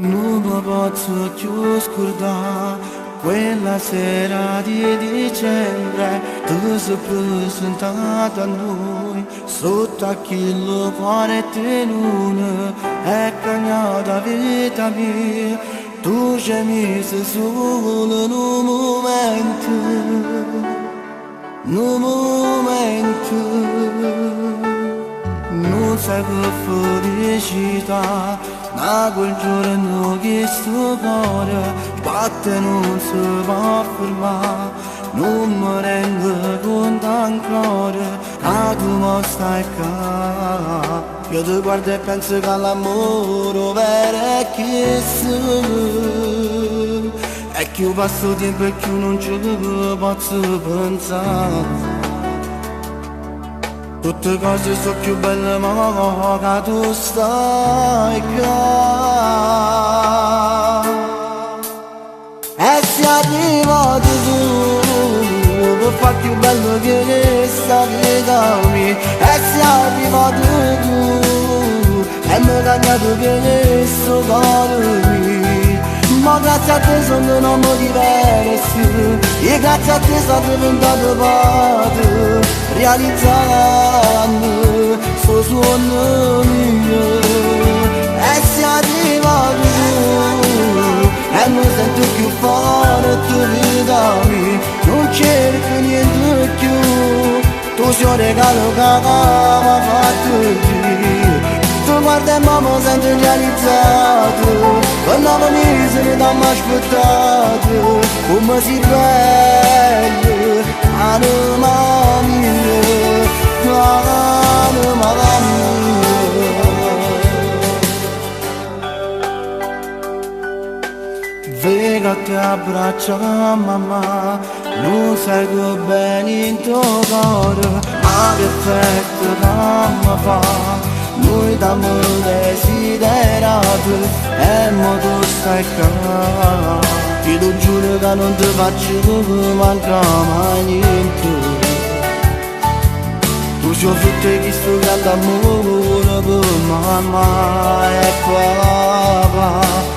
Nun me pozzo cchiù scurdà quella sera di dicembre, tu si presentata a noi, sotto a chillo cuore tenune, è cagnata vita mia, tu ci hai messo solo un momento, un momento. Non sai che felicità, ma quel giorno che sto cuore batte non si può fermare, non mi rendo conto ancora che tu mi stai qua. Io ti guardo e penso che l'amore vero è questo, e più passo tempo e più non ci posso pensare. Tutte cose sono più belle ma che tu stai qua. E se arrivato tu per far più bello che sta vita mia. E se arrivato tu e mi hai cambiato questo cuore mio. Ma grazie a te sono un uomo diverso, e grazie a te sono diventato padre, realizzando sto sogno mio. E se arrivato tu e mi sento più forte, vita mia, non cerco niente più, tu sei un regalo che mi ha fatto Dio. Tu guarda e mi sento realizzato, per 9 mesi ne t'ho aspettato, come sei bella, anima mia, anima mia. Vengo a te abbraccia mamma, non sai che bene in tuo cuore, ma che effetto che mi fa. Noi t'abbiamo desiderato e mo tu stai qua. Ti lo giuro che non ti faccio mancare mai niente. Tu sei frutto di questo grande amore per mamma e papà.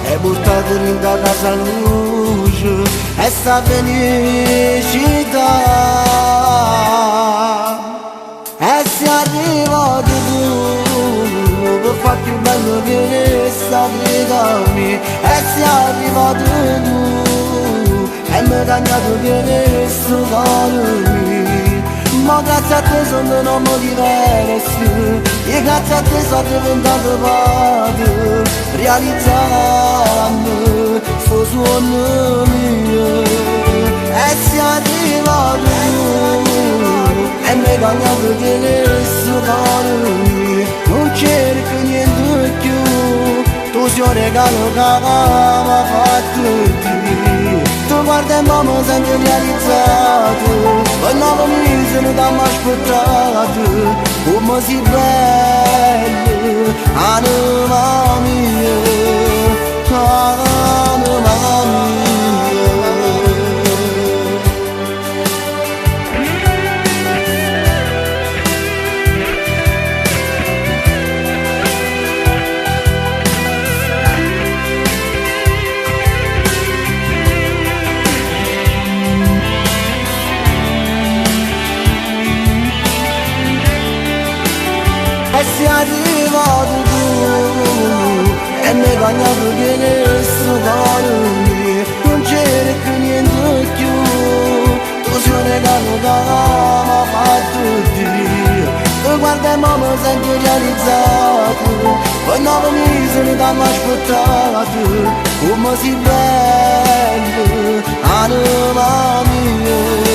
E portato in casa luce e sta felicità. E se arrivato tu per far più bello che sta vita mia. E se arrivato tu e mi hai cambiato questo cuore mio. Ma grazie a te sono un uomo diverso, e grazie a te sono diventato padre, realizzando sto sogno mio. E se arrivato tu e mi hai cambiato questo cuore mio, non cerco niente più, tu sei un regalo che mi ha fatto Dio. Tu guarda e mi sento realizzato, per 9 mesi ne t'ho aspettato, come sei bella, anima mia, anima mia. E se arrivato tu e mi hai cambiato questo cuore mio, non cerco niente più, tu sei un regalo che mi ha fatto Dio. Tu guarda e mi sento realizzato, per 9 mesi ne t'ho aspettato, come sei bella, anima mia.